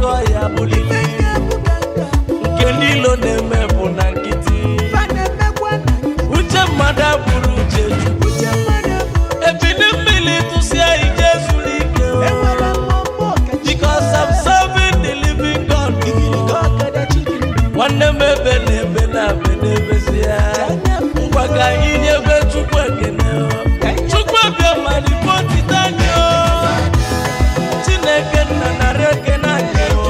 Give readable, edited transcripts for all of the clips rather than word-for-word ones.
ka ọ ya bulili. Nke niile na-eme bụ na nkịtị. Uche mmadụ abụrụ uche Chukwu. Ebili mmiri tụsịa, ije zuru ike. Because I'm serving the living God. Nwanne m, ebe na ebe na ebe na-ebezi ya. Ngwa, ka anyị nyebe Chukwu ekene. Chukwu abịa malite otite anyị o. Chineke nna, narị ekene anyị o.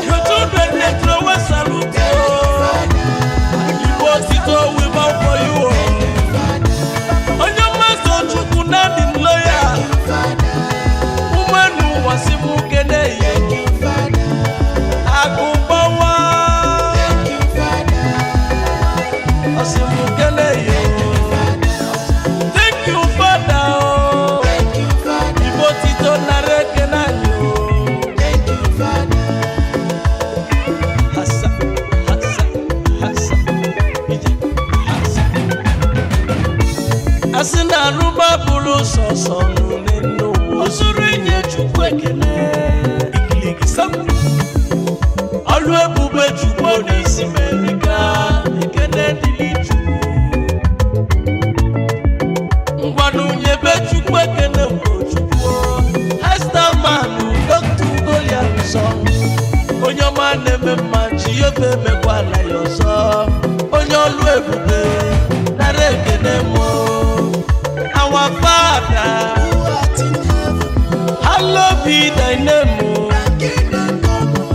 Your children dey throw away salute o. Igbo otito, we bow for you o. Onye mmasị Chukwu na dị m loyal. Ụmụenu ụwa si m kene ya. Akụ gbawa ọsị m kene ya. Thank you, Father o. Igbo otito, nara ekene anyị o. Hasa, hasa, hasa, ije, hasa. Asị na arụba bụrụ sọsọ n'une n'ụwa, o zuru inye Chukwu ekene. Ikiligi sam ọlụ ebube Chukwu n'isi merika. Ekene dịrị Chukwu. Ngwanụ, nyebe Chukwu ekene. Mgbe Chukwu Hestaman, Dr. Ugolia nsọ, onye ọma na-eme mma, Jehova emekwala ya ọzọ. Onye ọlụ ebube, nara ekene mụ. Our Father, hallowed be thy name o.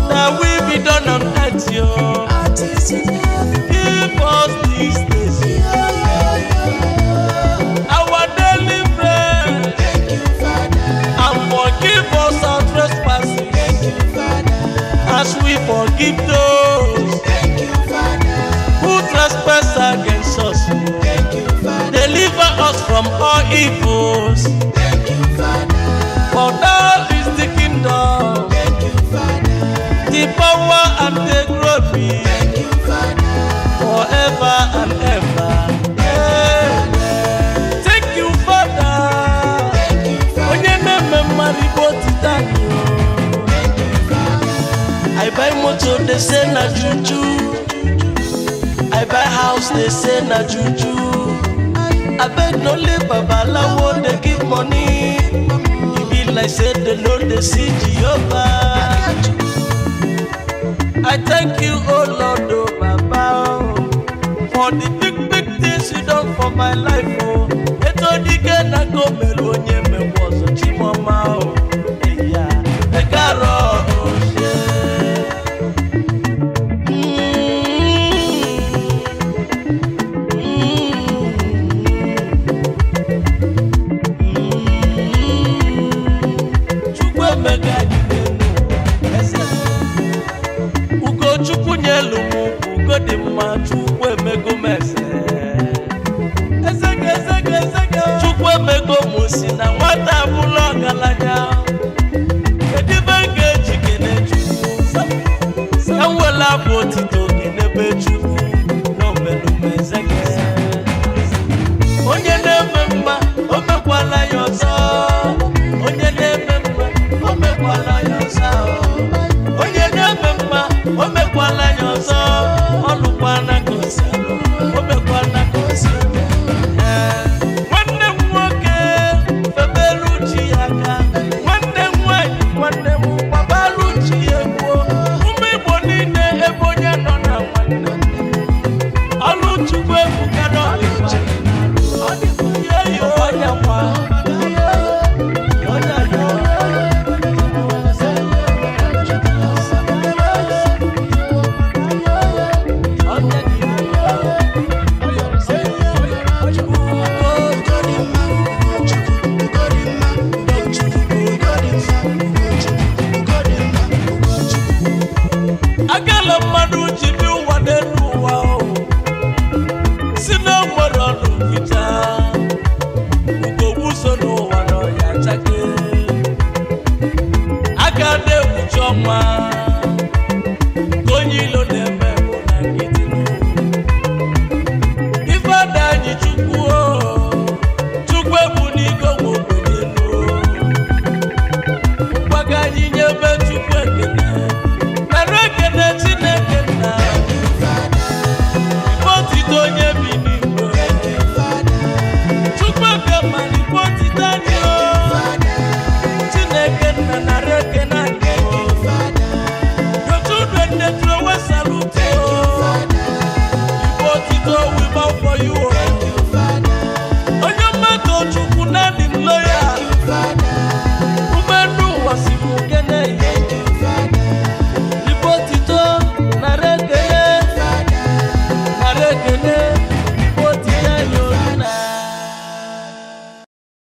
Thy will be done on earth o. Give us this day our daily bread, and forgive us our trespasses as we forgive those who trespass against us. Deliver us from all evils. For thou is the kingdom, the power and the glory, forever and ever. Amen. Thank you, Father. Onye na-eme mmadụ, Igbo otito anyị o. I buy motor, they say na juju. I buy house, they say na juju. I beg, no leave babalawo dey give money. E be like say they no dey see Jehovah. I thank you, oh Lord, oh Baba, oh, for the big big things you done for my life, oh. Eto dike na ko melu onye mekwa ọzọ chimoma oh. Eya, ekaro oh she. Chukwu emeka dị n'elu ụwa, eze. Ugochukwu nyelu m ugo dị mma. Chukwu emego m eze. Eze ga, eze ga, eze ga. Chukwu emego m si na nwata abụla ọgaranya. Kedu ebe m ga-eji kene Chukwu? Enwela abụ otito kenebe Chukwu na omelum eze gị. Onye na-eme mma, o mekwala ya ọzọ. Onye na-eme mma, o mekwala ya ọzọ. Onye na-eme mma, o mekwala ya ọzọ. Ọlụkwana ka o si alụ, o mekwana ka o si eme. Ee, nwanne m nwoke, febelu chi ya aka. Nwanne m nwanyị, nwanne m, gbabalụ chi ya egbuo. Ụmụ Igbo niile, ebe onye nọ na nwanne m, ọlụ Chukwu ebuka n'ọdịkwa. Onye kwa, onye kwa. Agala mmadụ ji bi ụwa n'elu ụwa o si na o nwere ọnụ mficha ugogbu so n'ụwa n'ọya chake aka na-ekpuchi ọnwa. Nke onye ilo na-eme bụ na nkịtị. Ife ada anyị, Chukwu o, Chukwu ebu n'iko nwe ogbenye elu. Mgbaga anyị nyebe Chukwu. God.